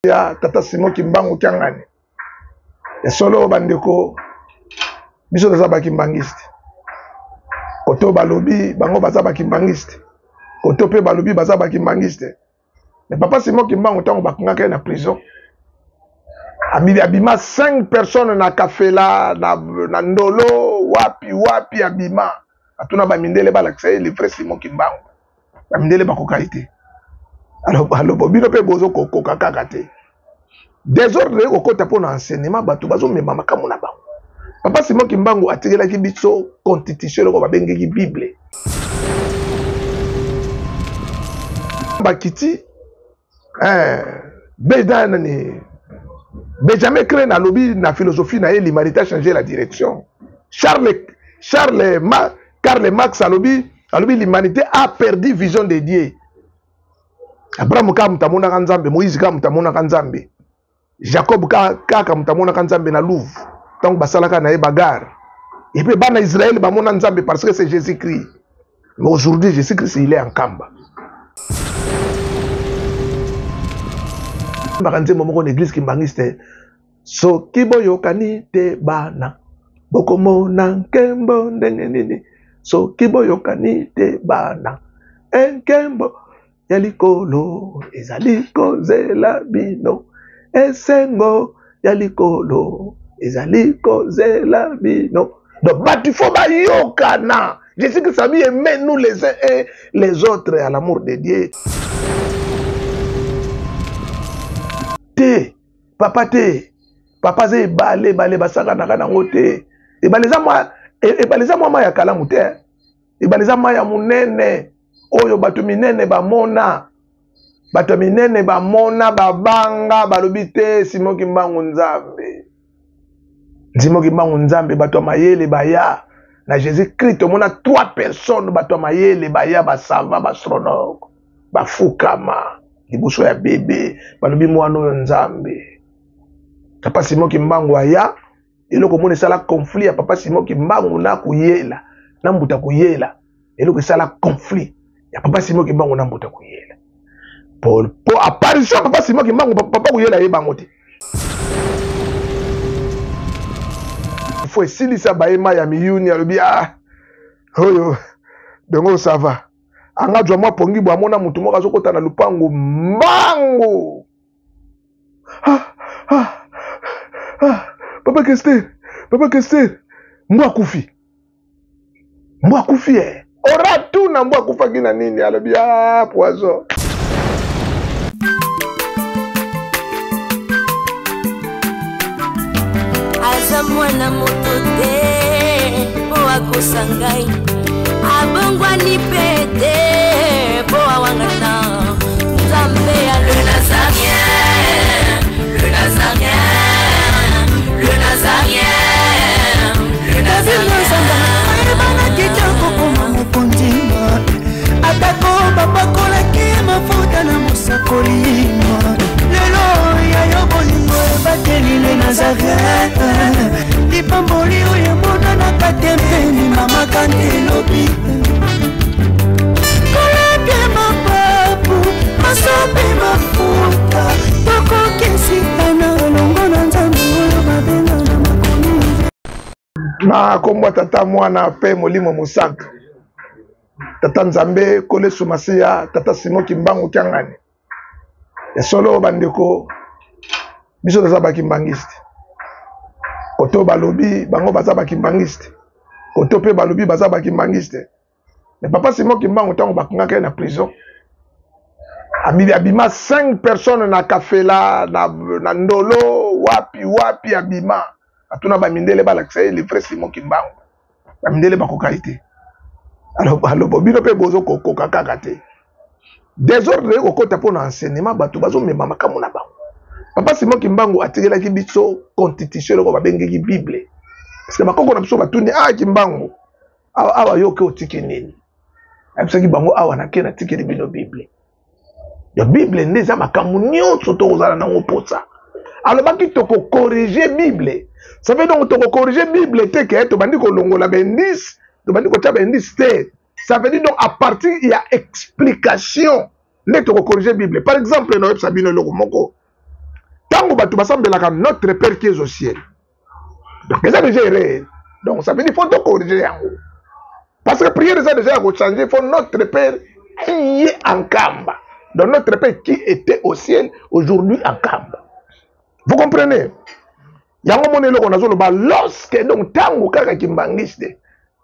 Ya tata Simon Kimbangu Kiangani. Ya solo bandeko, biso toza ba kimbangiste. Koto balobi bango baza ba kimbangiste. Koto pe balobi baza ba kimbangiste. Mais papa Simon Kimbangu tango bakangaka ye na prison, abima 5 personnes na kafela na ndolo wapi wapi abima. Atuna ba mindele balakisa ye le vrai Simon Kimbangu. Ba mindele bakoka ye te. Alors alobo bino pe bozo kokoka kaka te. Désordre ekokota mpo na enseignement, bato bazomema makambo na bango. Papa Simon Kimbangu atikelaki biso constitution eloko babengeki Bible. Bakiti, beda nani, Benjamin Crane alobi na philosophie na ye l'humanité a changé la direction. Karl Marx alobi l'humanité a perdu vision de Dieu. Abraham kaka moto amonaka Nzambe, Moïse kaka moto amonaka Nzambe, Jacob kaka moto amonaka Nzambe na Louvre ntango basalaka na ye bagarre. Et puis bana Israël bamona Nzambe parce que c'est Jésus-Christ. Mais aujourd'hui Jésus-Christ il est en Kamba. Baka nzembo moko na église kimbangiste, soki boyokani te bana bokomona nkembo ndenge nini, soki boyokani te bana nkembo ya likolo ezali kozela bino, esengo ya likolo ezali kozela bino. Donc bato faut bayokana. Jésus-Christ a mis aimez nous les uns et les autres à l'amour de Dieu. Te papa te papa ze ebale ebale basakanaka nango te. Ebale eza mwa, ebale eza mwa mai ya kalamu te. Ebale eza mai ya monene oyo bato minene bamona, bato minene bamona babanga balobi te Simon Kimbangu Nzambe, Simon Kimbangu Nzambe. Bato ya mayele baya na Jésus-Christ, omona 3 personnes bato ya mayele baya, basava, baastronaute bafukama liboso ya bebe balobi mwana oyo Nzambe. Papa Simon Kimbangu aya, eloko mona esala conflit ya Papa Simon Kimbangu na kuyela na mbuta kuyela, eloko esala conflit ya Papa Simon Kimbangu na mbuta kuyela po apparition ya Papa Simon Kimbangu, papa kuyela ye bango te. Faut esilisa bayema ya miyuni, alobi ah oyo dongo ça va. Anga jwa mwa pongi bo amona mutu moko azokota na lupango mbangu. Ah, ah, ah, Papa Kester, Papa Kester, mbwa akufi. Mbwa akufi eh. Ora tuna mbwa akufaki na nini? Alobi ah poison. Aza mwana moto te po akosa ngai, abongwani pe te po awangana Nzambe ya le Nazarien, le Nazarien, le Nazarien, le Nazarien. Ayebanaki te kokoma mokonzi, atako bapakolaki mafuta na mosakoli. Lelo ya yo bolingo ebateli le Nazarien, lipamboli oyo emonanaka te mpeni mama kante elobi. Kolapia mapapu masopi mafuta, tokokisitana elongo na Nzambe oyo babenga na makomi. Na kombo ya Tata, Mwana pe Molimo Mosantu. Tata Nzambe, Kolesu Masiya, Tata Simon Kimbangu Kiangani. Ya solo bandeko, biso toza ba kimbangiste. Koto balobi bango baza ba kimbangiste. Koto pe balobi baza ba kimbangiste. Mais Papa Simon Kimbangu tango bakangaka ye na prison, abima 5 personnes na kafela na ndolo wapi wapi abima. Atuna ba mindele balakisa ye le vrai Simon Kimbangu. Ba mindele bakoka ye te. Alors alobo bino pe bozo kokoka kaka te. Désordre ekokota mpo na enseignement, bato bazomema makambo na bango. Papa Simon Kimbangu atikelaki biso constitution eloko babengeki Bible. Parce que bakoko na biso batuni, ah Kimbangu, awa, awa yo ke otiki nini? Ayebisaki bango awa nake natikeli bino Bible. Ya Bible nde eza makambo nyonso tokozala nango mposa. Alobaki toko corriger Bible. Ça veut donc toko corriger Bible te ke tobandi kolongola ba indice, tobandi kotia ba indice te. Ça veut dire donc à partir ya explication nde toko corriger Bible. Par exemple, naoyebisa bino eloko moko. Ntango bato basambelaka Notre Père qui est au ciel, donc eza déjà erreur. Donc ça veut dire faut tocorriger yango, parce que prière eza déjà ya kochanger. Faut Notre Père qui est en Nkamba, donc notre Père qui était au ciel, aujourd'hui en Nkamba. Vous comprenez yango? Moni eloko nazoloba, lorsque donc ntango kaka kimbangiste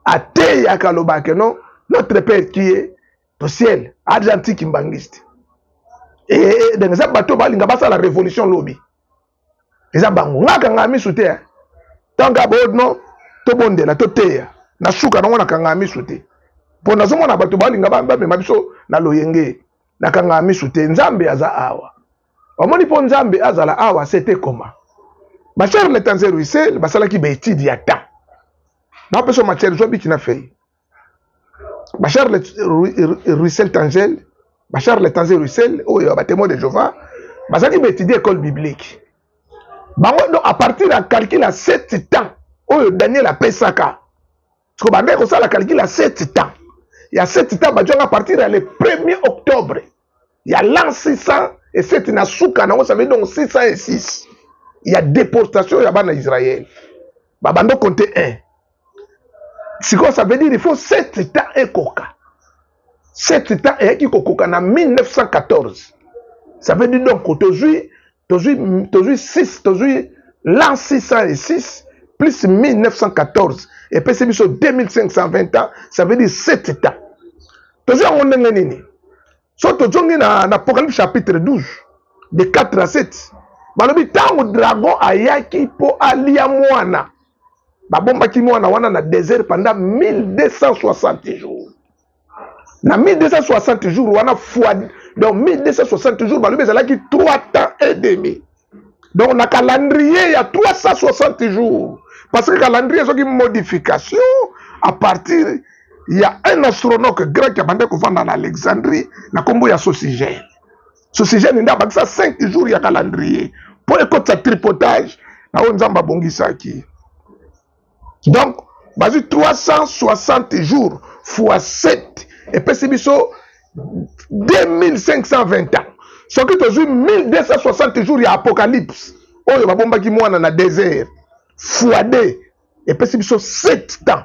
ateyaka, alobaka non, Notre Père qui est au ciel, argentine kimbangiste. E donc eza bato balinga basala révolution lobi, eza bango. Nga akangaka misu te. Ntango kaka bo no tobondela, toteya na suka nango, nakangaka misu te, mpo nazomona bato balinga bamema biso na loyenge. Nakangaka misu te. Nzambe aza awa, omoni, mpo Nzambe azala awa, c'était comment? BaCharles Taze Russell basalaki baétude ya temps. Napesa matière, zwa bic na feuille. BaCharles Russell Tangel, BaCharles Taze Russell oyo baTémoin de Jéhovah, bazalaki baétudie école biblique bango. Donc à partir ya calcul ya 7 temps oyo Daniel apesaka, siko bandeki kosala calcul ya 7 temps, ya 7 temps bazwanga à partir ya le 1er octobre ya l'an 607 na suka nango, ça veut donc 606 ya déportation ya bana Israël. Babando compter 1. Sikoyo ça veut dire il faut 7 temps ekoka. 7 temps eyaki kokoka na 1914. Ça veut dire donc tozwi 6, tozwi l'an 606 plus 1914, epesi biso 2520 ans. Ça veut dire 7 temps. Tozwi yango ndenge nini? So tozongi na Apocalypse chapitre 12 de 4 à 7, balobi ntango dragon ayaki mpo alia mwana, babombaki mwana wana na désert pendant 1260 jours. Na 1260 jours wana fois, donc 1260 jours, balobi ezalaki 3 temps et demi. Donc na calendrier ya 360 jours, parce que calendrier ezoki modification à partir ya un astronome grec abandaki kovanda na Alexandrie na nkombo ya Sosigène. Sosigène nde abakisa 5 jours ya calendrier mpo ekotisa tripotage na oyo Nzambe abongisaki. Donc bazwi 360 jours fois 7, epesi biso 2520 ans. Soki tozwi 1260 jours ya Apocalypse oyo babombaki mwana na désert fois 2, epesi biso 7 temps.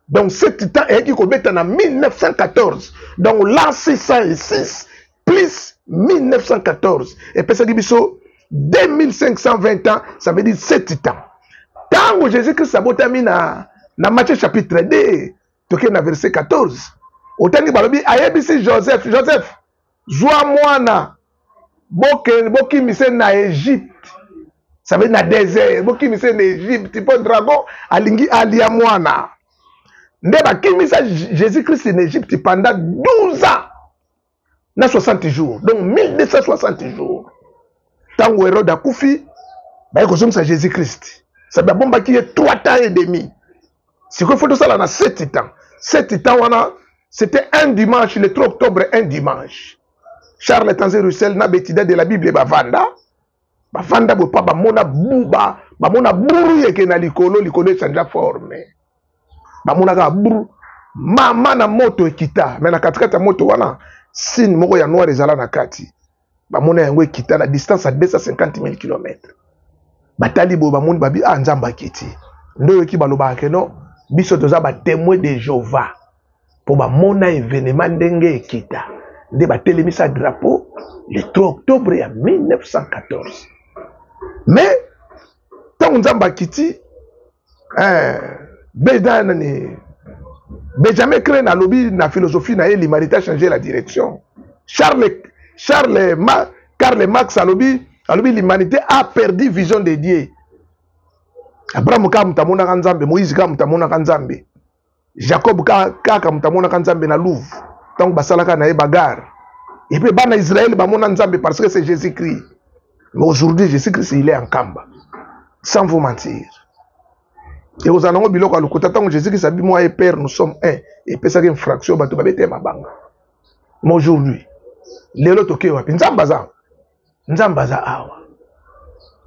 Donc 7 temps eyaki kobeta na 1914. Donc l'an 606 plus 1914 epesaki biso 2520 ans, ça veut dire 7 ans. Ntango Jésus Christ abotami na Matthieu chapitre 2, tokei na verset 14, otangi, balobi ayebisi Joseph: "Joseph, zwa mwana, bokimise na Égypte." Ça veut dire na désert, bokimise na Égypte mpo dragon alingi alia mwana. Nde bakimisa Jésus Christ na Égypte pendant 12 ans na 60 jours, donc 1260 jours. Ntango Hérode akufi, baye kozongisa Jésus Christ, sabi abombaki ye 3 temps et demi. Sikoyo faut tosala na 7 temps. 7 temps wana, c'était un dimanche, le 3 octobre, un dimanche. Charles Taze Russell na baétudiants de la Bible bavanda, bavanda boye mpa bamona buba, bamona buru yeke na likolo, likolo echangea forme. Bamonaka buru mama na moto ekita, me na katikati ya moto wana, signe moko ya noir ezala na kati. Bamona yango ekita na distance ya 250 000 km. Batali boye, bamoni, babi: "Ah, Nzambe akiti." Nde oyoki balobaka ke non, biso toza baTémoin de Jéhovah, mpo bamona événement ndenge ekita. Nde batelemisa drapeau le 3 octobre ya 1914. Mais ntango Nzambe akiti, beda nani, Benjamin Crane alobi na philosophie na ye: "L'humanité a changé la direction." Charles Ma, Karl Marx alobi: "L'humanité a perdu vision de Dieu." Abraham kaka moto amonaka Nzambe, Moïse kaka moto amonaka Nzambe, Jacob kaka moto amonaka Nzambe na Louvre ntango basalaka na ye bagarre. Et puis bana Israël bamona Nzambe parce que c'est Jésus Christ. Mais aujourd'hui, Jésus Christ, il est en Nkamba, sans vous mentir. Ekozala nango biloko ya lokuta. Ntango Jésus Christ abi: "Moi et Père, nous sommes un", epesaki infraction, bato babete mabanga. Mais aujourd'hui, lelo tokei wapi? Nzambe aza, Nzambe aza awa.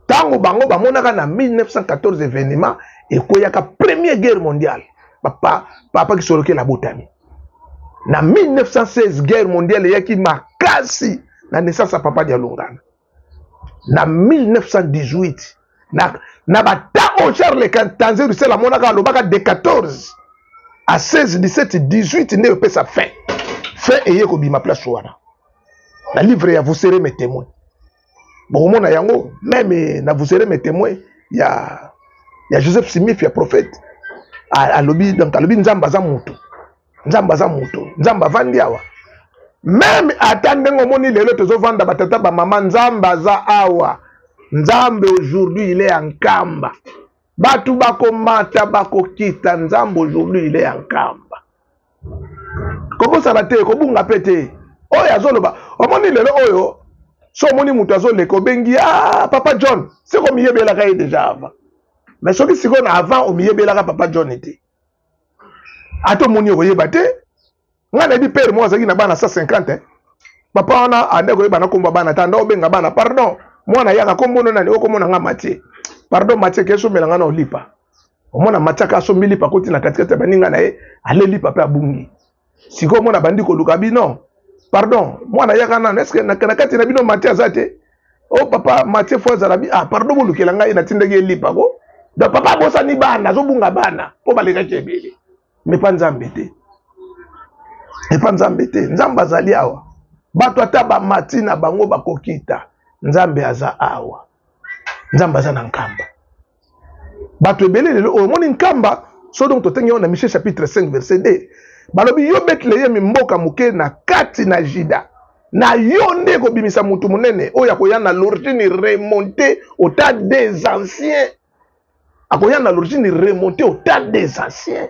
Ntango bango bamonaka na 1914 événement ekweyaka, première guerre mondiale, papa, papa Kisolokele abotami na 1916. Guerre mondiale eyaki makasi na naissance ya papa Dialungana. Na 1918, na bata oyo Charles Tanze Russell amonaka, alobaka de 14 à 16, 17, 18 nde epesa fin. Fin eye kobima place wana na livre ya Vous serez mes témoins. Bokomona yango meme na Vous serez mes témoins ya Joseph Smith, ya prophète. Alobi donc, alobi Nzambe aza moto, Nzambe aza moto, Nzambe avandi awa. Meme ata ndenge omoni lelo tozovanda, batata, bamama, Nzambe aza awa. Nzambe aujourd'hui il est en Nkamba. Bato bakomata, bakokita, Nzambe aujourd'hui il est en Nkamba. Kobosana te, kobunga mpe te. Oyo azoloba, omoni lelo oyo, so omoni moto azoleka, obengi: "Ah, Papa John." Siko omiyebelaka ye déjà avant. Mais soki sikoyo na avant omiyebelaka Papa John te, ata omoni, okoyeba te. Ngai nayebi père moko azalaki na bana 150, eh. Papa wana ande koyeba na kombo bana te. Anda obenga bana: "Pardon, mwana yaka, kombono nani?" "Okomona nga Matie." "Pardon, Matie, ke esomela nga na olipa." Omona Matie aka asombi lipa, akoti na katikati ya baninga na ye, ale lipa mpe abungi. Sikoyo omona bandi koluka bino: "Pardon, mwana yaka nano, est-ce na kati na bino Matie aza te?" "O oh, papa, Matie fo azala bi. Ah, pardon, bolukela ngai, natindaki ye lipa ko." Donc papa abosani bana, azobunga bana mpo balekaki ebele. Mais pa Nzambe te, epa Nzambe te. Nzambe azali awa. Bato ata bamati na bango, bakokita, Nzambe aza awa. Nzambe aza na Nkamba. Bato ebele lelo oyo omoni Nkamba so. Donc totengi yango na Michée chapitre 5 verset 2. Balobi: "Yo Betleyemi, mboka moke na kati na Juda, na yo nde ekobimisa motu monene oyo akoya na l'origine remonte au temps des anciens." Akoya na l'origine remonte au temps des anciens,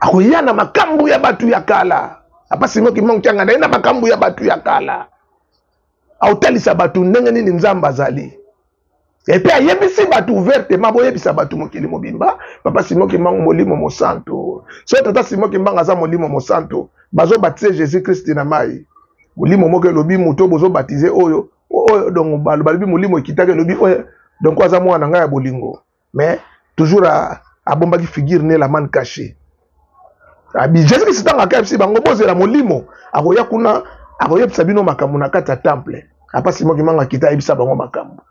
akoya na makambo ya bato ya kala. Apasi moki monkianga na ye na makambo ya bato ya kala, aotalisa bato ndenge nini Nzambe azali. Et puis ayebisi bato ouvertement: "Boyebisa bato mokili mobimba, Papa Simon Kimbangu molimo mosantu." So tata Simon Kimbangu aza molimo mosantu, bazobatize Jésus Christ na mai. Molimo moko elobi: "Moto bozobatize oyo oyo." Donc balobi molimo ekitaki, elobi: "Oyo donc aza mwana ngai ya bolingo." Mais toujours abombaki figure ne, la main cachée. Abi Jésus Christ ntango akayebisi bango: "Bozela molimo akoya kuna, akoyebisa bino makambo na kati ya temple." Apa Simon Kimbangu akita, ayebisa bango makambo.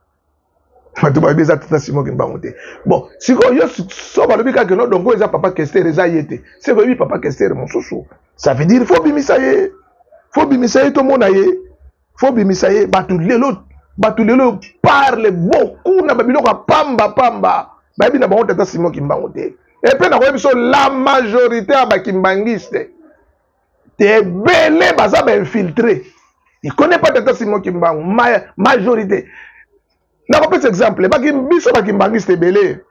Bato bayebi eza tata Simon Kimbangu te. Bon, sikoyo yo so balobi kaka no, donc oyo eza Papa Kester, eza ye te. Sikoyo oyebi Papa Kester mosusu, ça veut dire faut bimisa ye, faut bimisa ye, tomona ye, faut bimisa ye. Bato lelo parle beaucoup na babiloko ya pamba pamba, bayebi na bango tata Simon Kimbangu te. Et puis nakoyebi biso, la majorité ya bakimbangiste te, ebele baza bainfiltré, il connaît pas tata Simon Kimbangu. Majorité, nakopesa exemple, baki biso bakimbangiste ebele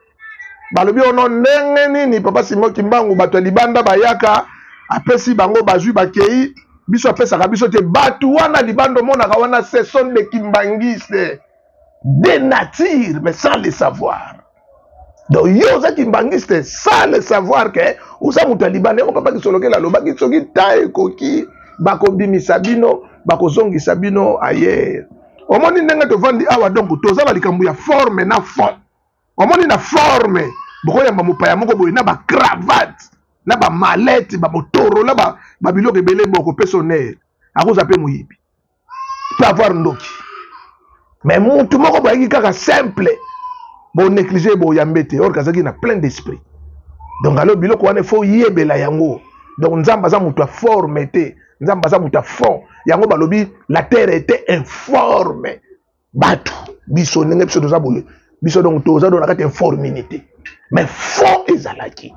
balobi ono ndenge nini Papa Simon Kimbangu, bato ya libanda bayaka, apesi bango, bazwi, bakei, biso apesaka biso te. Bato wana libanda omonaka wana, ce sont des kimbanguistes de nature, mais sans le savoir. Donc yo oza kimbangiste sans le savoir ke oza moto ya libanda. Yango Papa Kisolokele alobaki: soki ta ekoki, bakobimisa bino, bakozongisa bino aye. Omoni ndenge tovandi awa, donc toza balikambo ya forme na fond. Omoni na forme, bokoyamba mopaya moko boye na bacravate, na bamalete, bamotoro, na babiloko ebele, bokopesa honneur. Akozwa mpe moyibi, peut avoir ndoki. Mais mutu moko boyaki kaka simple, bonéglige, boyambe te, or kazalaki na plein d'esprit. Donc alors biloko wana faut yebela yango. Donc Nzambe aza moto ya forme te, Nzambe aza moto ya fond. Yango balobi: "La terre était informe." Bato biso, ndenge biso toza boye, biso donc toza do na kati informité, mais fond ezalaki.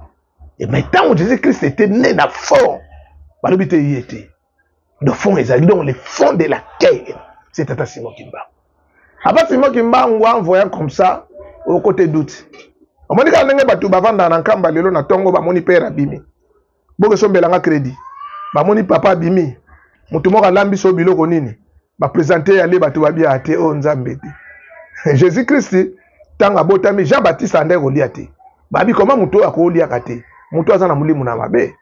Mais ntango Jésus Christ était né, na fond balobi te ye te. Le fond ezalaki, donc le fond de la terre, c'est tata Simon Kimbangu. Apa Simon Kimbangu, en voyant comme ça, okote doute. Omoni kaka ndenge bato bavandaka na Nkamba lelo na ntongo, bamoni père abimi, bokesombelanga crédit. Bamoni papa abimi, moto moko alambi so biloko nini, baprésente ale, bato babia te oyo Nzambe te. Jésus Christ ntango abotami, Jean Baptiste ande kolia te. Babi koma moto oyo akoliaka te, moto aza na molimo na mabe.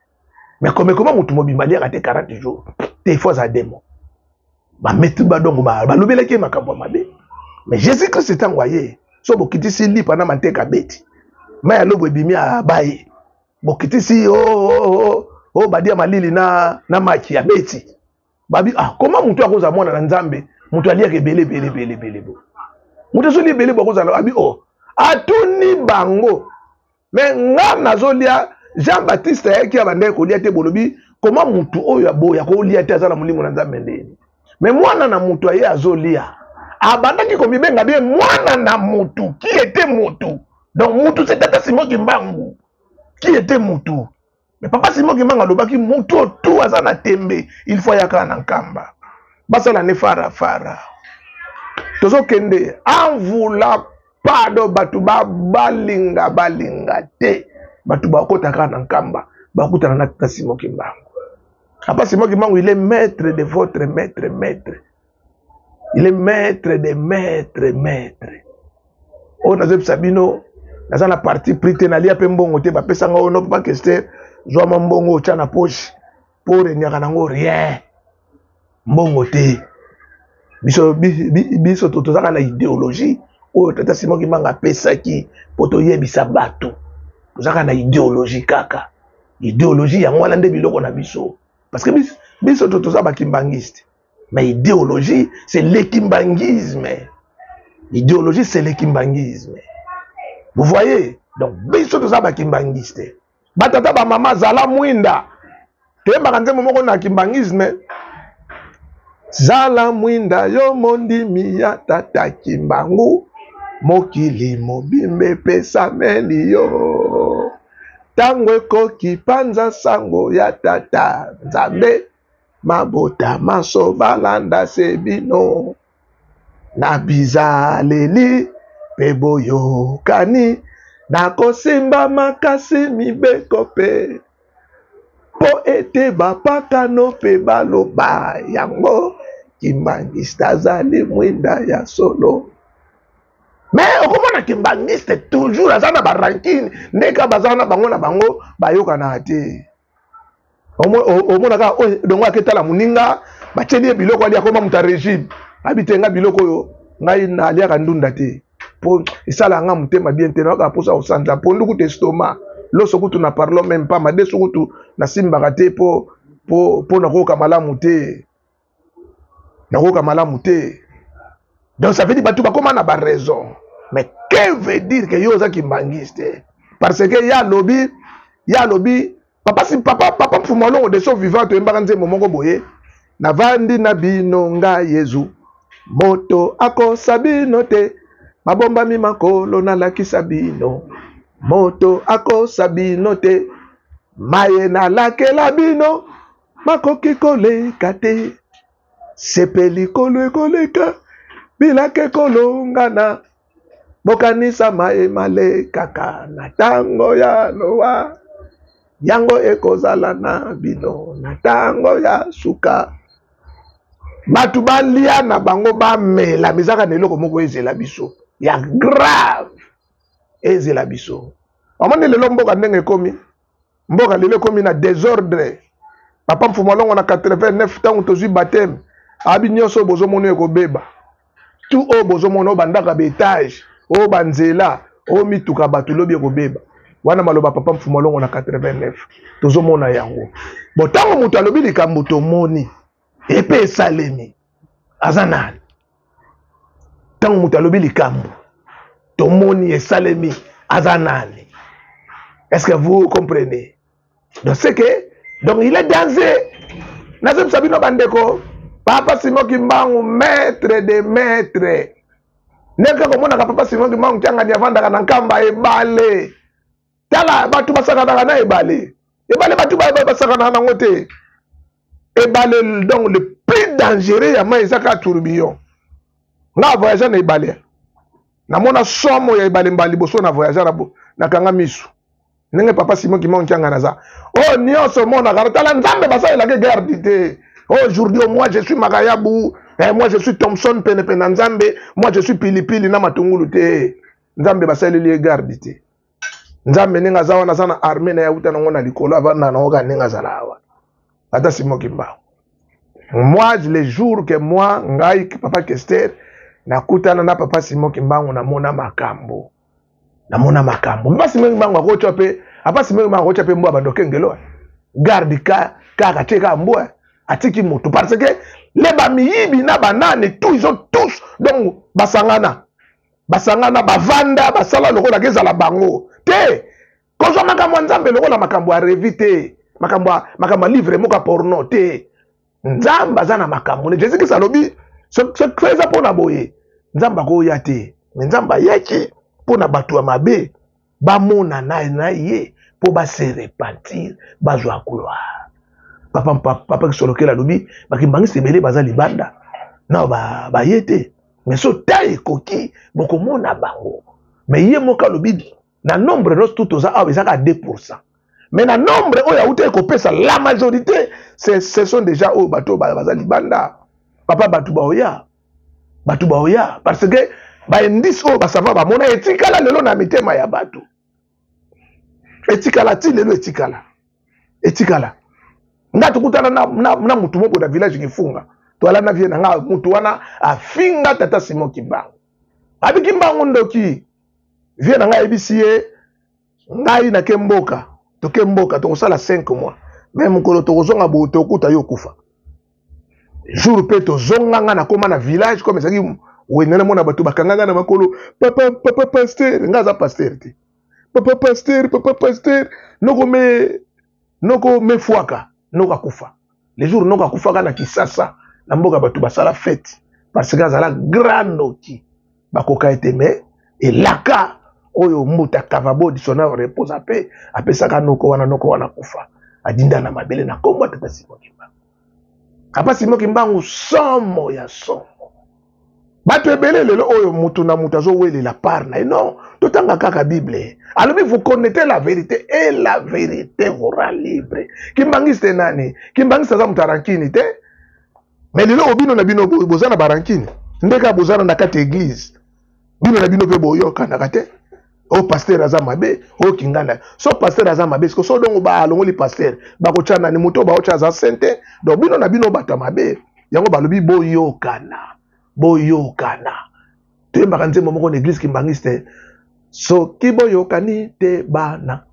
Mais kome koma moto mobimba aliaka te 40 jours te, il faut aza démon. Bameti badongo, balobelaki ye makambo ya mabe. Mais Jésus Christ ntango aye, so bokitisi lipa na manteka, beti mai ya lobo ebimi, abaye. Bokitisi o oh, oh, oh, oh, badia malili na maki, abeti. Babi: "Ah, koma moto akozala mwana na Nzambe?" Moto aliaka ebele ebele ebele ebele bo. Moto azolia ebele bo akozala abi o oh. Atuni bango. Mais nga nazolia Jean Baptiste ayaki abandaki kolia te bolobi koma mutu oyo aboya kolia te aza na molimo na Nzambe ndeni. Mais mwana na mutu aye azolia abandaki komibenga bien mwana na mutu qui était mutu. Donc mutu c'est tata Simon Kimbangu qui était mutu. Mais papa Simon Kimbangu alobaki mutu oyo tout aza na tembe il faut ayaka na Nkamba. Basala ne fara fara. Tozokende envula pado bato ba balinga balinga te bato bakota kaka na Nkamba bakutana na tata Simon Kimbangu. Papa Simon Kimbangu il est maître de votre maître maître. Il est maître de maître maître. Oyo nazoyebisa bino naza na parti pris te, nalia mpe mbongo te, bapesa nga oyo no papa Kester zwa mwa mbongo otya na poche mpo orenyaka nango rien, mbongo te. Biso, biso tozaka na idéologie oyo tata Simon Kimbangu apesaki mpo toyebisa bato, tozaka na idéologie kaka idéologie yango wana nde biloko na biso, parce que biso toza ba kimbangiste. Mais idéologie, c'est le kimbanguisme. Idéologie, c'est le kimbanguisme. Vous voyez? Donc, biso toza ba kimbangiste. Batata ba mama zala mwinda. Toyembaka nzembo moko na kimbanguisme. Zala mwinda yo mondimi ya tata Kimbangu. Mokili mobimba epesameli yo. Tango ekoki panza sango ya tata Nzambe. Mabota manso balanda se bino na bizaleli pe boyokani na kosimba makasi mibeko pe po ete bapakano pe baloba yango kimbangiste azali mwinda ya solo. Mais okomona kimbangiste toujours aza na ba rancune ndeka baza na bango na bango bayokanaka te. Omona kaka oyo dongo aketala moninga batieli ye biloko alia akoma moto ya régime abi te nga biloko oyo ngai naliaka ndunda te po esalaka nga motema bien te nayokaka mposa kosanza pondu kutu estomac loso kutu na parlons même pas madesu kutu nasimbaka te po nakoyoka malamu te, nakoyoka malamu te. Donc ça veut dire bato bakoma na ba raison. Mais que veut dire que yo oza kimbangiste? Parce que ya lobi, ya lobi papa si papa papa Mfumu Alongo de son vivant toyembaka nzembo moko boye navandi na bino nga Yezu moto akosa bino te mabombami makolo nalakisa bino moto akosa bino te maye nalakela bino makoki koleka te sepe likolo ekoleka bilaka ekolongana bokanisa maye malekaka na tango ya Noa yango ekozala na bino na tango ya suka. Bato balia na bango bamela mizaka na eloko moko ezela biso ya grave ezela biso. Omoni lelo mboka ndenge ekomi, mboka lelo ekomi na désordre. Papa Mfumu Alongo na 89 ntango tozwi baptême abi nyonso oyo bozomona ekobeba tout oyo bozomona oyo bandaka ba étage oyo banzela oyo mituka bato lobi ekobeba. Wana maloba papa Mfumu Alongo na 89 tozomona yango. Bon, ntango moto alobi likambo tomoni epe esalemi aza nani? Ntango moto alobi likambo tomoni esalemi aza nani? Est-ce que vous comprenez? Donc c'est que donc il est danger. Nazobisa bino bandeko, papa Simon Kimbangu maître de maître. Ndenge komonaka papa Simon Kimbangu Kiangani avandaka na Nkamba ebale. Tala bato basakanaka na ebale. Ebale bato basakanaka nango te. Ebale donc le plus dangereux ya mai eza kaka tourbillon. Nga voyage na ebale. Namona somo ya ebale mbala liboso na voyage na nakanga misu. Ndenge papa Simon Kimbangu Kiangani aza. Oh nyonso monaka tala Nzambe basalelaka garde te. Aujourd'hui moi je suis Makayabu, eh, moi je suis Thompson pene pene na Nzambe, moi je suis Pilipili na matungulu te. Nzambe basaleli ye garde te. Nzambe ndenge aza wana aza na armée na ye auta nango na likolo avanda nango kaka ndenge azala awa. Ata Simon Kimbangu. Moi le jour que moi ngai papa Kester nakutana na papa Simon Kimbangu namona makambo. Namona makambo. Papa Simon Kimbangu akotya pe, papa Simon Kimbangu akotya pe mbwa bando kengelo. Garde ka kaka tie ka mbwa. Atiki moto parce que le bamiyibi na banani tout, ils ont tous donc basangana basangana, bavanda, basala lokola kezala bango te. Kozwa makambo ya Nzambe lokola makambo ya revi te, makambo ya livre moko ya porno te. Nzambe aza na makambo ne. Jésus Christ alobi soki eza mpona boye, Nzambe akoya te. Me Nzambe ayaki mpona bato ya mabe bamona na ye mpo base repentir, bazwa gloire. Papa, papa Kisolokele alobi bakimbangisi ebele baza libanda na baye te, mais so ta ekoki bokomona bango. Mais ye moko alobi na nombre nyonso tu toza awa ezaka 2%, mais na nombre oyo auti ekopesa la majorité, ce sont déjà oyo bato oyo baza libanda. Papa, bato baoya, bato baoya, parce que baindice oyo basava bamona etikala lelo na mitema ya bato, etikala ti lelo, etikala, etikala. Nga tokutana na mutu moko na village Kifunga, toala na vie na nga. Mutu wana afinga tata Simon Kimbangu, abiki Mbangu ndoki. Vie na ngai ayebisi ye: ngai nake mboka, toke mboka, tokosala 5 mois, me mokolo tokozonga boye tokuta yo okufa. Jour mpe tozonga, nga nakóma na village comme ezalaki wende, namona bato bakanga nga na makolo: "Papa, papa pasteur." Nga aza pasteur te. "Papa pasteur, papa pasteur, noko me noko mefwaka, noko akufa." Le jour noko akufaka na Kisasa, na mboka, bato basala fête parce que azala grand ndoki, bakoka ete. Me elaka oyo mbuta Kavabo sona repose mpe apesaka noko wana, noko wana akufa, adinda na mabele na kombo ya tata Simon Kimbangu. Papa Simon Kimbangu, somo ya somo. Bato ebele lelo oyo, mutu na mutu azowelela part na ye. Non, totanga kaka Bible. Alobi: "Vous connaissez la vérité et la vérité vous rend libre." Kimbangisi te nani? Kimbangisi aza moto arankini te. Mais lelo oyo bino na bino boza na barankini, nde kaka bozana na kati ya église, bino na bino mpe boyokanaka te. Oyo pasteur aza mabe, oyo kinganda. So pasteur aza mabe, siko so dongo balongoli pasteur, bakotya nani? Moto oyo baotya aza saint te. Donc bino na bino bato ya mabe. Yango balobi boyokana, boyokana. Toyembaka nzembo moko na église kimbangiste: "Soki boyokani te, bana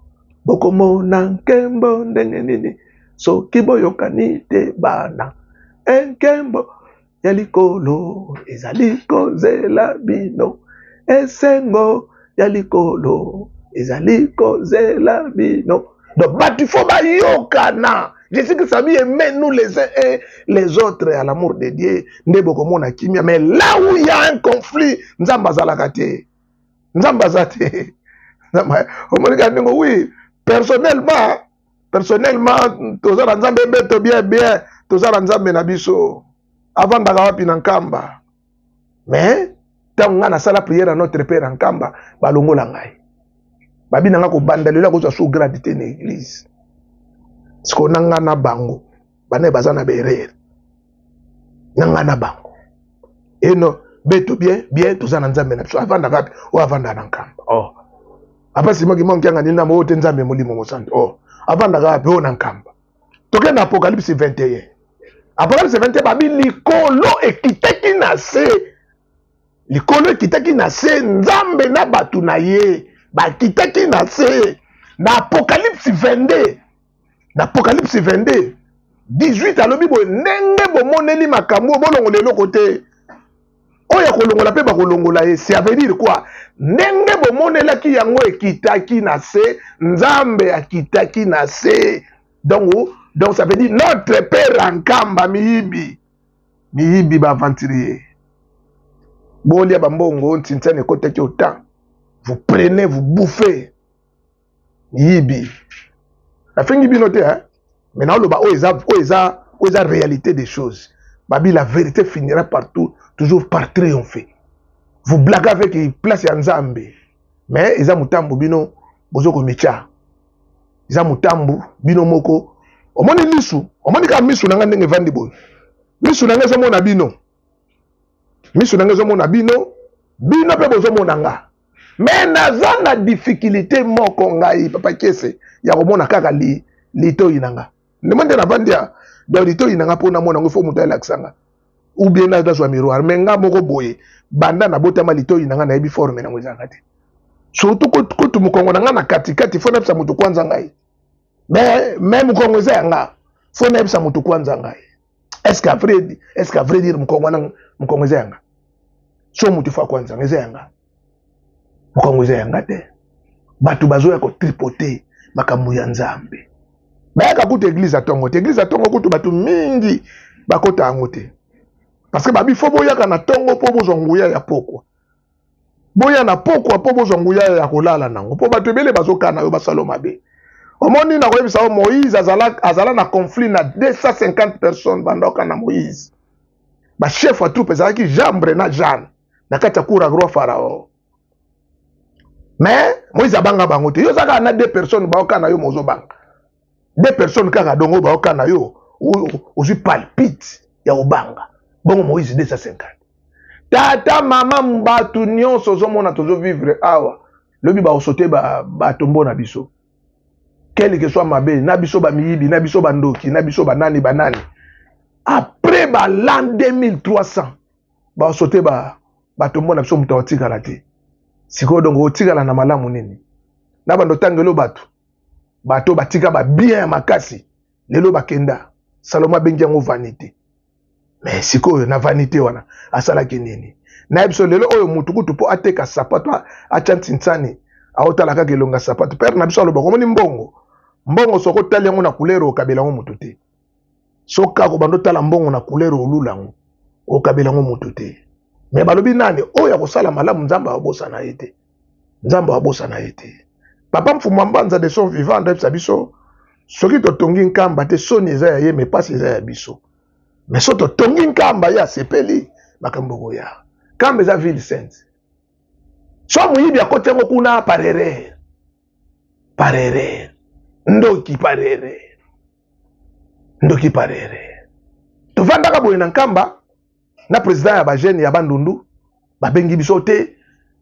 bokomona nkembo ndenge nini? Soki boyokani te, bana, enkembo ya likolo ezali kozela bino, esengo ya likolo ezali kozela bino." Donc bato fo bayokana. Jésus Christ abi: "Aimez-nous les uns et les autres à l'amour de Dieu", nde bokomona kimia. Mais là où il y a un conflit, Nzambe azalaka te, Nzambe aza te. Omoni kaka ndenge, oui, personnellement, personnellement toza na Nzambe ebeto bien bien, toza na Nzambe na biso, avandaka wapi? Na Nkamba. Mais ntango ngai nasala prière ya Notre Père ya Nkamba, balongola ngai, babi na ngai kobanda lelo akozwa sous grade te na église. Sikoyo na ngai na bango banaye baza na baerreur, na ngai na bango eno beto bien bien, toza na Nzambe na biso, avandaka wapi? Oyo avandaka na Nkamba. Oh, apa Simaki monkianga nini namo oyo te? Nzambe Molimo Mosantu oh, avandaka wapi? Oyo na Nkamba. Tokende na Apocalypse 21. Apocalypse 21, babi likolo ekitaki na se, likolo ekitaki na se, Nzambe na bato na ye bakitaki na se. Na Apocalypse 22, na Apocalypse 22 18, alobi boye: "Ndenge bomoneli makambo oyo, bolongola eloko te, oyo akolongola mpe bakolongola ye." Ça veut dire quoi? Ndenge bomonelaki yango ekitaki na se, Nzambe akitaki na se. Donc ça veut dire notre Père Nkamba. Miyibi, miyibi, baaventurier, bolia bambongo ntintiane ekotaki autant, vous prenez, vous bouffez. Miyibi, nafingi bino te, hein? Mais naoloba oyo eza, oyo eza, oyo eza réalité des choses. Babi la vérité finira partout toujours par triompher. Vous blaguez avec place ya Nzambe, mais eza motambo bino bozokomitya, eza motambu bino moko. Omoni lisu, omoni kaka misu na ngai ndenge evandi boye, misu na ngai ezomona bino, misu na ngai ezomona bino, bino mpe bozomona nga. Me naza na difficulté moko, ngai papa Kiese, ya komona kaka litoi na nga ndemo nde navandi ya. Donc litoi na nga, mpo namona yango, fo moto ayelakisa nga ou bien nazwa miroir. Me nga moko boye, banda nabotama, litoi na nga nayebi forme nango ezalaka te. Surtout kutu mokongo na nga na katikati, fo nayebisa moto kwanza ngai. Me mokongo eza ya nga, fo nayebisa moto kwanza ngai. Est-ce qu'à vrai, est-ce qu'à vrai dire mokongo wana, mokongo eza yanga? So moto fo akwanzanga eza yanga, mokongo eza yanga te. Bato bazoya kotripote makambo ya Nzambe, bayaka kutu eglise ya ntongo te. Eglise ya ntongo kutu bato mingi bakota yango te, parce que babi fo boyaka na ntongo mpo bozwa nguya ya pokwa, boya na pokwa mpo bozwa nguya ya kolala nango, mpo bato ebele bazokana yo basalo mabe. Omoni, nakoyebisa yo, Moïse azala, azala na conflit na 250 personnes bandoka na Moïse. Bachef ya troupe ezalaki Jambre na Jeanne na kati ya cour ya roi Pharaon. Mais Moïse abanga bango te. Yo oza kaka na deux personnes baokana yo, mozobanga deux personnes kaka dongo baokana yo, ozwi palpite ya kobanga bongo. Moïse 250. Tata, mama, bato nyonso ozomona tozovivre awa, lobi bakosote batombo na biso, quel que soit mabe na biso, bamiyibi na biso, bandoki na biso, banani banani, après ba l'an 2300 bakosote batombo na biso, moto akotikala te. Sikoyo donc otikala na malamu nini? Na bando otangelo bato, bato batika babien ya makasi, lelo bakenda. Salomo abengi yango vanité. Mais sikoyo na vanité wana asalaki nini? Nayebi biso lelo oyo mutu kutu mpo ateka sapato, atya ntinsani, aotala kaka elonga sapato. Pere na biso alobaka, omoni mbongo, mbongo soki otali yango na couleur, okabela yango motu te. Soki kaka obanda otala mbongo na couleur, olula yango, okabela yango motu te. Me balobi nani oyo akosala malamu, Nzambe abosana ye te, Nzambe abosana ye te. Papa Mfumu Mbanza de son vivant ayebisa biso, soki totongi Nkamba te, soni eza ya ye, me pasi eza ya biso. Me so totongi Nkamba, ye asepeli, makambo ekoya. Nkamba eza ville sainte. So moyibi akoti yango kuna par erreur, par erreur, ndoki par erreur, ndoki par erreur. Tovandaka boye na Nkamba na président ya bajeune ya Bandundu, babengi biso te,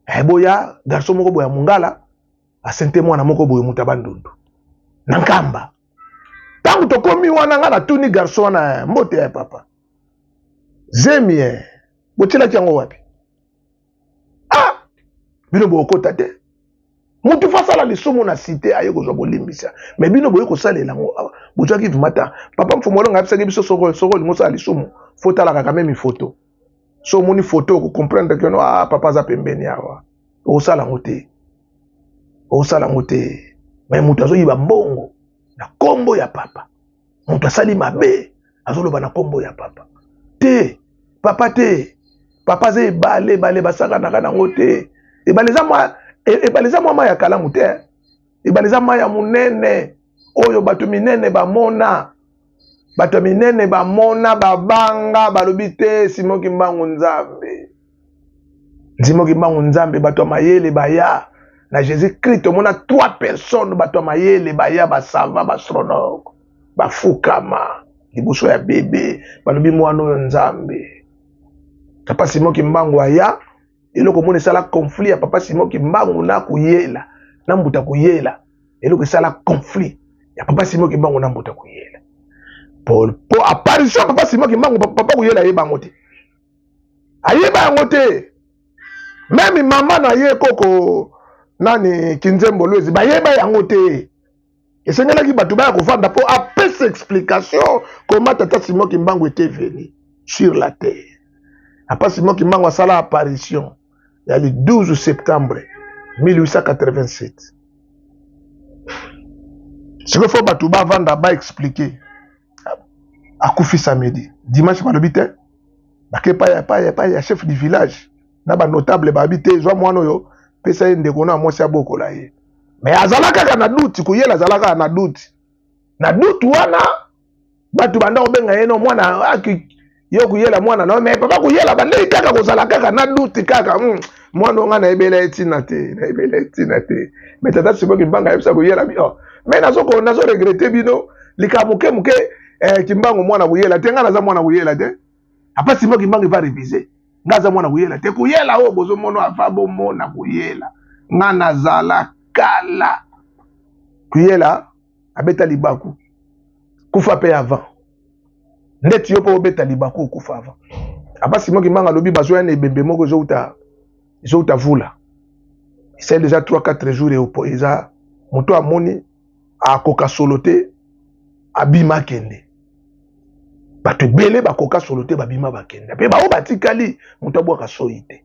eh, boya, garçon moko boya mongala asente mwana moko boye, moto ya Bandundu na Nkamba. Ntango tokomi wana, nga natuni garçon wana, mbote ya papa, zemi e botielaki yango wapi? Ah, bino bokota te, motu fo asala lisumu na site, aye kozwa bolimbisa, me bino boye kosalela yango awa, bozwaki vimata. Papa Mfumu Olonga ayebisaki biso, soko soko olingi osala lisumu, fo otalaka quand même photo. So omoni photo, okocomprendre ke no, ah, papa aza pembeni awa, okosala yango te, okosala yango te. Me moto azoyiba mbongo na nkombo ya papa, moto asali mabe azoloba na nkombo ya papa te, papa te, papa aza ebale, ebale basakanaka nango te. Ebale eza mwa, ebale eza mwa mai ya kalamu te, ebale eza mai ya monene oyo bato minene bamona, bato ya minene bamona, babanga, balobi te, Simon Kimbangu Nzambe, Simon Kimbangu Nzambe. Bato ya mayele baya na Jésus Christ, omona trois personnes, bato ya mayele baya, basava, baastronogue, bafukama liboso ya bebe, balobi mwana oyo Nzambe. Papa Simon Kimbangu aya, eloko omona esala conflit ya papa Simon Kimbangu na Kuyela, na mbuta Kuyela, eloko esala conflit ya papa Simon Kimbangu na mbuta Kuyela po, po apparition ya papa Simon Kimbangu, papa Kuyela ayeba yango te, ayeba yango te. Meme mama na ye koko nani Kinzembo Lwezi bayeba yango te. Esengelaki bato baya kovanda mpo apesa explication comment tata Simon Kimbangu était venu sur la terre. Papa Simon Kimbangu asala apparition ya le 12 septembre 1887. Sikoyo fo bato bavanda baexplike. Akufi samedi, dimanche balobi te, bake epai ya epai epai ya chef du village na banotable, babi te, zwa mwana oyo, pesa ye ndeko na mwasi abokola ye. Me azala kaka na duti, Koyela azala kaka na duti, na duti wana bato banda kobenga ye no mwana aki yo Koyela mwana na yo. Me papa Koyela bandeki kaka kozala kaka na duti kaka, mwana oyo ngai nayebela ye ntina te, nayebela ye ntina te. Me tata Simon Kimbangu ayebisa Koyela bi, oh, me nazo nazo regrete bino likambo moke moke, eh, Kimbangu mwana Koyela te, ngai naza mwana Koyela te. Papa Simon Kimbangu va réviser, ngai aza mwana Koyela te. Koyela oyo bozomona ava bomona Koyela, ngai nazala kala. Koyela abeta libaku, kufa mpe avant ndeti yo mpo obeta libaku, okufa avant. Papa Simon Kimbangu alobi bazoya na ebembe moko ezouta, ezouta vula, esali déjà 3 4 jours, eza moto amoni akoka solo te, abima akende. Bato ebele bakoka solo te, babima bakenda. Mpe baoyo batikali, moto abwaka soyi te.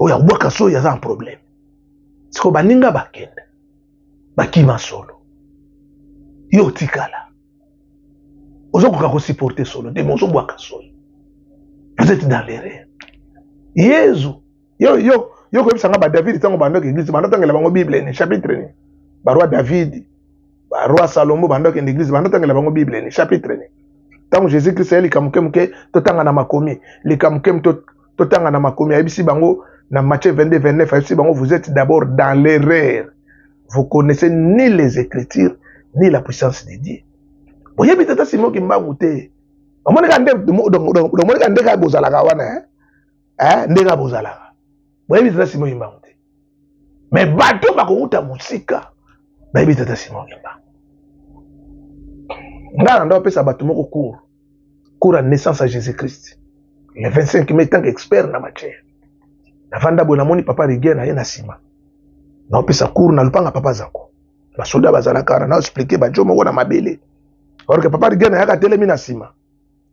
Oyo abwaka soyi aza en problème. Sikoyo baninga bakenda, bakima solo, yo otikala, ozokoka kosupporte solo te, mais ozobwaka soyi. Vous êtes dans l'erreur. Yezu yo yo yo koyebisa nga ba David ntango bandaki église, banda tangela bango Bible ni chapitre ni ba roi David, ba roi Salomo bandaki na église, banda tangela bango Bible ni chapitre ni ntango Jésus Christ aye likambo moke moke totanga na makomi, likambo moke moke totanga na makomi, ayebisi bango na Matthieu 22 29, ayebisi bango vous êtes d'abord dans l'erreur, vous connaissez ni les écritures ni la puissance de Dieu. Boyebi tata Simon Kimbangu te. Omonaka nde, omonaka nde kaka bozalaka wana, hein? Eh, nde kaka bozalaka. Boyebi tata Simon Kimbangu te. Mais bato bakowuta mosika bayebi tata Simon Kimbangu. Ngai na ndo apesa bato moko cours, cours ya naissance ya Jésus-Christ le 25 mai, tant qu'expert na matière. Navanda boye, namoni papa Riguer na ye na nsima, naopesa cours na lupanga papa Zako, basoda bazalaka wana, na expliquer bajo moko na mabele, or que papa Riguer nayaka atelemi na nsima,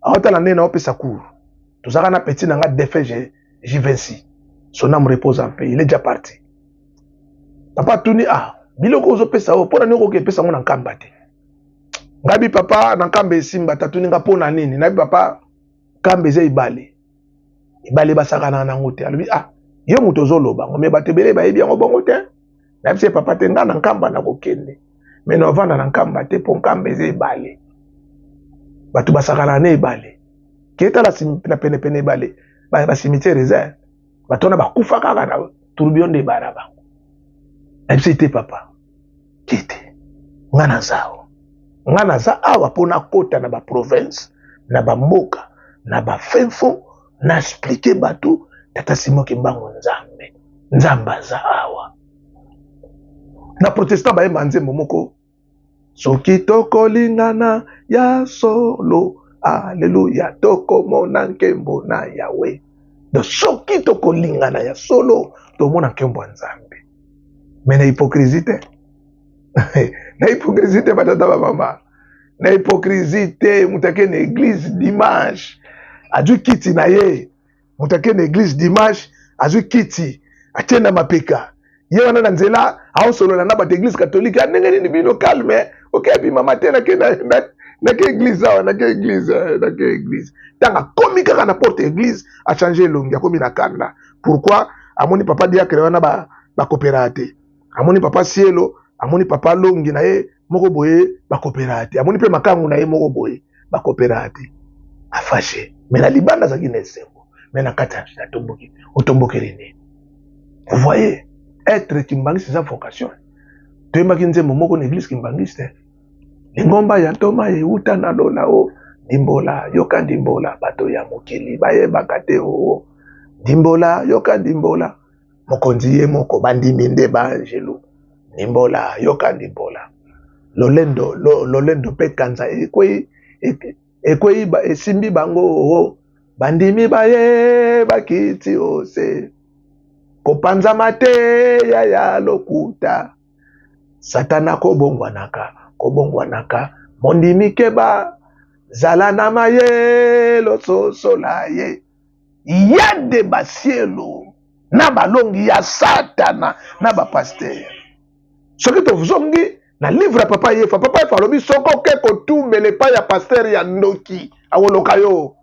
aotala ndenge naopesa cours. Tozalaka na petit na nga défait J26, son âme repose en paix, il est déjà parti. Papa atuni, ah, biloko ozopesa oyo mpona nini okoki epesa yango na nkamba te? Ngabi papa, na nkamba esimba. Tatuni nga mpona nini? Nabi papa, nkamba eza ebale, ebale basakanaka nango te. Alobi, ah, yo moto ozoloba ngo, me bato ebele bayebi yango bongo te. Nayebisi ye papa te, nga na nkamba nakokende, me navanda na nkamba te, mpo nkamba eza ebale, bato basakanaka na ebale. Ketala na penepene ebale, bacimetière eza, bato wana bakufa kaka na tourbillon nde ebala bango. Nayebisi te papa, kete nga naza awa, nga naza awa mpo nakota na baprovince, na bamboka, na bafin fond, na explike bato tata Simon Kimbangu Nzambe, Nzambe aza awa. Na protestant bayemba nzembo moko, soki tokolingana ya solo, aleluya, tokomona nkembo na Yawe. Donc soki tokolingana ya solo, tomona nkembo ya Nzambe. Me na hypocrisie te, na hypocrisie te, batata bamama, na hypocrisie te. Moto ake na église dimanche, azwi kiti na ye, moto ake na église dimanche, azwi kiti, atie na mapeka ye wana na nzela, aosolola na bato église catholique. Ya ndenge nini bino calme, okebi mama te, nake nake église awa, nake église, nake église. Ntango akomi kaka na porte église, achange elongi, akomi na kanda. Pourquoi? Amoni papa diacre wana bakopera te, amoni papa Sielo, amoni papa Longi na ye moko boye bakopera te, amoni mpe makangu na ye moko boye bakopera te, afashe. Me na libanda azalaki na esengo, me na kati atomboki. Otombokeli nini? Vous voyez, être kimbangiste eza vocation. Toyembaki nzembo moko na église kimbangiste, lingomba ya ntoma euta na lola o ndimbola yoka ndimbola, bato ya mokili bayebaka te o ndimbola yoka ndimbola, mokonzi ye moko bandimi nde baangelu, ndimbola yoka ndimbola, lolendo lo, lolendo mpe kanza ekwei ekwei esimbi bango o bandimi baye bakiti ose kopanzama te ya ya lokuta, satana kobongwanaka kobongwanaka, mondimi keba zala na mayelo sosola ye ya de basielo na balongi ya satana na bapaster. Soki tozongi na livre ya papa Yefa, papa Yefa alobi soki oke kotumbela epai ya paster ya ndoki, akoloka yo.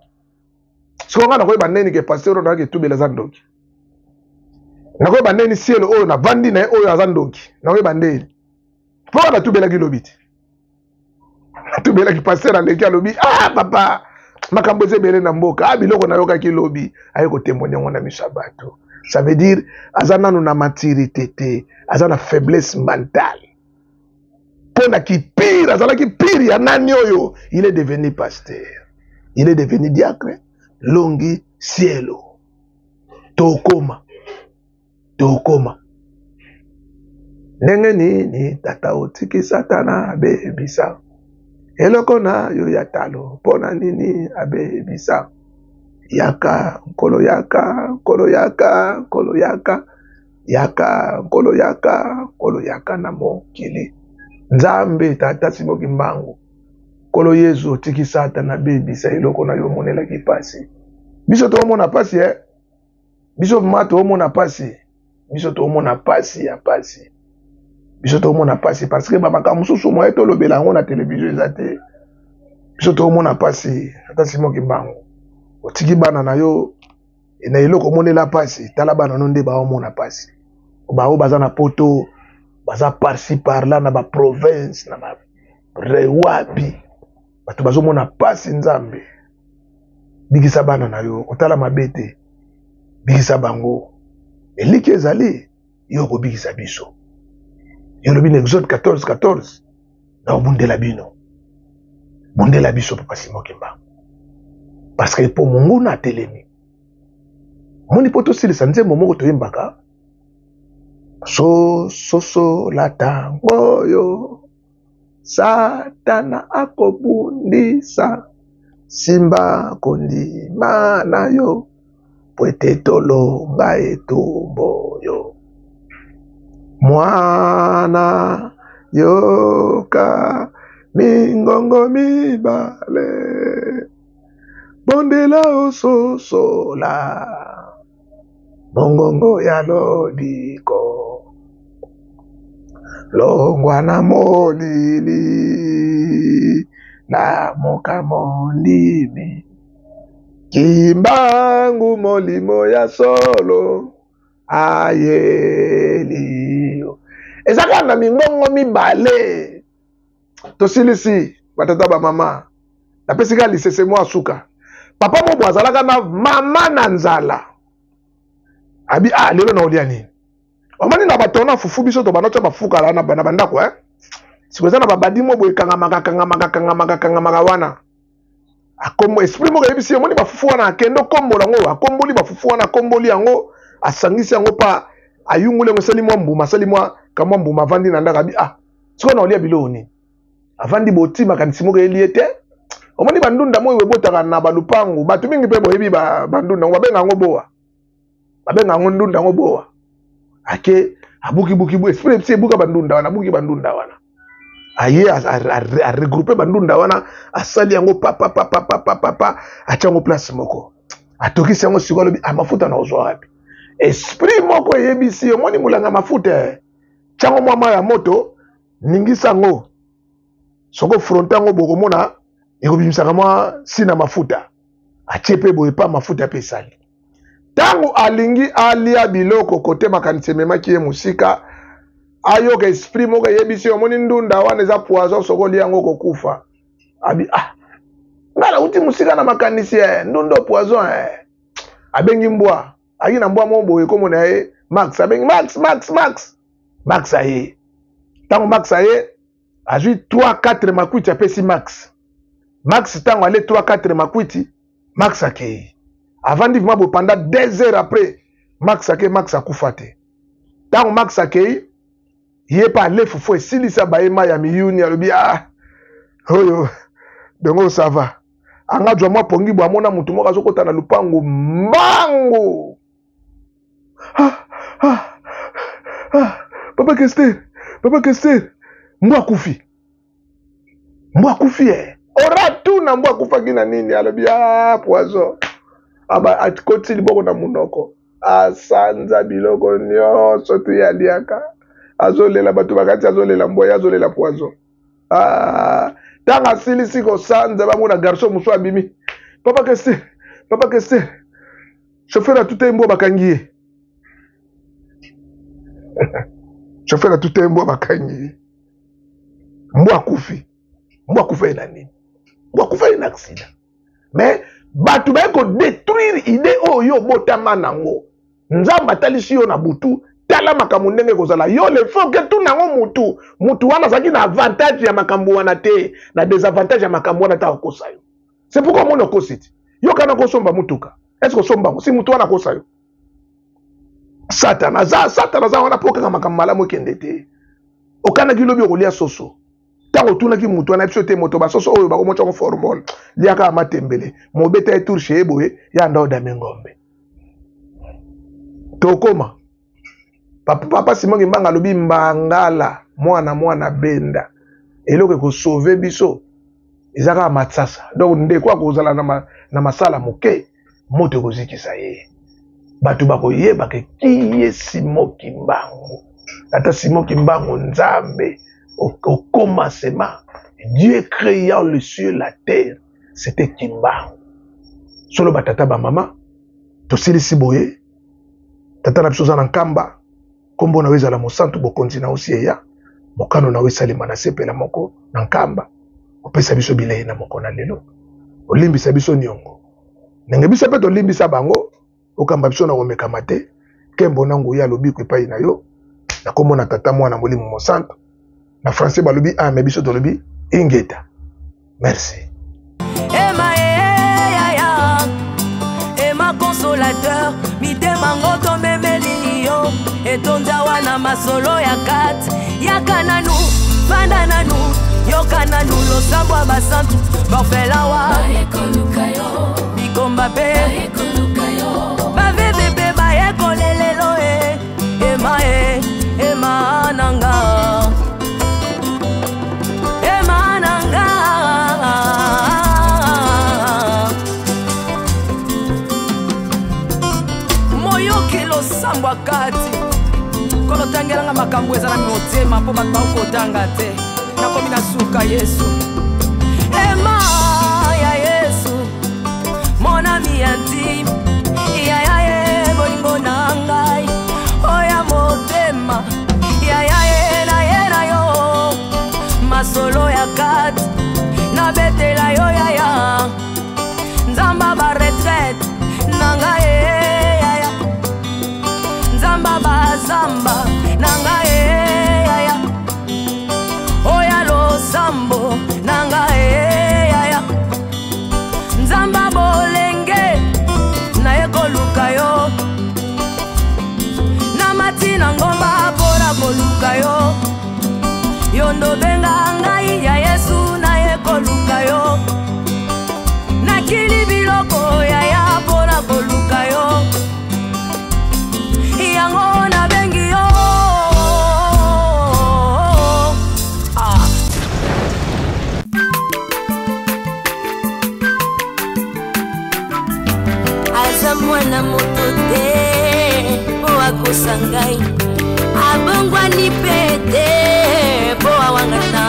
Sikoyo ngai nakoyeba ndeni ke paster oyo nayaki etubela aza ndoki? Nakoyeba ndeni sielo oyo navandi na ye oyo aza ndoki? Nakoyeba ndeni? Mpo wana natubelaki lobi te, natubelaki paster aleki alobi, ah papa, makambo eza ebele na mboka, ah biloko nayokaki lobi, aye kotemoigne yango na miso ya bato. Ça veut dire aza nanu na maturité te, aza na faiblesse mentale. Mpo na kipire, azalaki pire ya nani oyo, il est devenu pasteur, il est devenu diacre, longi sielo. Tokoma tokoma ndenge nini tata otiki satana abebisa eloko na yo ya talo? Mpo na nini abebisa? Yaka nkolo, yaka nkolo, yaka nkolo, yaka, yaka nkolo, yaka nkolo, yaka na mokili. Nzambe tata Simon Kimbangu. Nkolo Yezu, otiki Satana abebisa eloko na yo omonelaki mpasi. Biso toomona mpasi eh? Biso vrema toomona mpasi, biso toomona mpasi ya mpasi, biso toomona mpasi parce que bamakambo mosusu moye tolobela yango na televizio eza te. Biso toomona mpasi. Ata Simon Kimbangu, otiki bana na yo na eloko omonela mpasi, tala bana no nde baomona mpasi, baoyo baza na poto, baza parci par là na baprovince na ba rewapi, bato bazomona mpasi. Nzambe, bikisa bana na yo, kotala mabe te, bikisa bango. Eliki ezali yo okobikisa biso. Yo olobi na Exode 14 14, na obundela bino, bundela biso papa Simon Kimbangu, parce que mpo monguna atelemi. Omoni, mpo tosilisa nzembo moko toyembaka so sosola ntango oyo Satana akobundisa, simba kondima na yo po ete tolonga etumbu oyo. Mwana, yoka mingongo mibale, bondela ososola mongongo ya lobiko, longwa na molili, lamuka mondimi, Kimbangu molimo ya solo ayeli yo. Eza kaka na mingongo mibale. Tosilisi batata bamama, napesi kaka lisese mwa suka. Papa mobo azalaka na mama na nzala, abi ah, lelo na olia nini? Omoni na bato na fufu, biso tobanda tya bafukala na bandako eh? Siko eza na babadi mo boye ekangamaka kangamaka kangamaka kangamaka wana, akombo esprit moko eyebisi, omoni bafufu wana, akende okombola yango. Akomboli bafufu wana, akomboli yango, asangisi yango pa ayunguli yango, esali mwa mbuma, asali mwa kamwa mbuma. Avandi na ndako, abi ah, sikoyo na olia biloko nini? Avandi boti, makanisi moko eyeli ye te. Omoni bandunda moyo ebotaka na balupangu, bato mingi mpe boyebi bandunda yango, babenga yango boa, babenga yango ndunda yango boa. Ake abukibuki, esprit epsi ebuka bandunda wana, abuki bandunda wana, aye aregroupe bandunda wana, asali yango papapapapapapa, atya yango place moko, atokisi yango. Sikoyo alobi ah, mafuta na ozwa wapi? Esprit moko eyebisi, omoni molanga mafuta, tyango mwa mai ya moto, ningisa yango, soki ofronte yango bokomona ekobimisaka mwa sina mafuta. Atie mpe boye pa mafuta mpe esali. Ntango alingi alia biloko, kote makanisi ememaki ye mosika, ayoka esprit moko eyebisi, omoni ndunda wana eza poison, soki olia yango okokufa. Abi ah, ngai nauti mosika na makanisi eh, ndunda poison eh. Abengi mbwa, ayaki na mbwa moko boye komona ye Max, abengi Max, Max, Max, Max aye. Ntango Max aye, azwi 3 4 makwiti, apesi Max. Max ntango ale 3 4 makwiti, Max akei, avandi vraiment boye pendant 2 heures. Après Max akei, Max akufa te. Ntango Max akei, ye mpe ale fufu esilisa baye mai ya miyuni, alobi ah, oyo dongo ça va. Anga jwa mwa pongi bo, amona motu moko azokota na lupango mbangu. Ah, ah, ah, papa Kester, papa Kester, mbwa akufi, mbwa akufi eh. Ora tuna mbwa akufaki na nini? Alobi ah, poison. Aba akoti liboko na monoko, asanza biloko nyonso tu ye aliaka, azolela bato bakati, azolela mbwa, ye azolela poison. Ah, ntango asilisi kosanza, bamona garçon mosusu abimi, papa Kester, papa Kester, chauffeur atutei mbwa, bakangi ye. Chauffeur atutei mbwa, bakangi ye, mbwa akufi. Mbwa akufa ye na nini? Mbwa akufa ye na accident. Mais bato baye kodétruire idée oyo yo obotama nango. Nzambe atalisi yo na butu, tala makambo ndenge ekozala. Yo le faut ke tuna yango mutu, mutu wana azalaki na avantage ya makambo wana te, na désavantage ya makambo wana, ta okosa yo. C'est pourquoi omoni okosi ti yo kana kosomba mutuka, est ce que osomba yango? Si mutu wana akosa yo, Satana aza, Satana aza wana mpo kaka makambo malamu ekende te. Okanaki lobi okolia soso, ntango otunaki motu wana, biso te moto basoso oyo bakomotya ngo formol, liaka matembele, mobeta ye tour chez boye ya nda odame ngombe. Tokoma papa, papa Simon Kimbanga alobi mbangala mwana mwana benda eloko ekosauve biso. Eza kaka matsasa. Donc ndeko akozala na masala moke, moto ekozikisa ye. Bato bakoyeba ke qui est Simon Kimbangu. Ata Simon Kimbangu Nzambe au commencement, Dieu créant le ciel, la terre, c'était Kimbangu. Solo ba tata ba mama, tosilisi boye, tata na biso oza na Nkamba, kombo na yo ezala mosantu, bokonzi na yo si eya, mokano na yo esalema na se pela moko na Nkamba, opesa biso bilei na moko na lelo, olimbisa biso niongo ndenge biso mpe tolimbisa bango, okamba biso na komekama te, nkembo na nguya lobiko epai na yo, na kombo na Tata, Mwana, Molimo Mosantu. Na français balobi a, mais biso tolobi ingeta. Merci. Ema yaya, ema consolateur, mitema ngo tomemeli yo, etonda wana masolo ya kati, yaka nanu, fanda nanu, yoka nanu, losambo ya basantu, bafelawa, bikomba pe, baveve pe bayekolelelo e, ema e, ema nanga. Ema nanga. Moyoki losambo akati kolo tangelanga makambo eza na motema mpo bato bakotanga te, nakomi na suka Yesu. Ema ya Yesu, mon ami intime, ya ya ye bolingo na ngai, oya motema, ya ya ye na ye na yo, masolo ya kati nabetela yo ya ya, nzamba ba retraite na ngai ye ya ya, nzamba ba zamba na ngai ye ya ya, oya losambo na ngai ye ya ya, nzamba bolenge naye koluka yo, na mati na ngomba mpona koluka yo, yo ndobenga ngai ya Yesu naye koluka yo, nakili biloko ya ya mpona koluka yo, yango nabengi yo. Ah. Aza mwana moto te mpo akosa ngai, abongwani pe te mpo awangana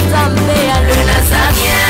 Nzambe ya Le Nazarien,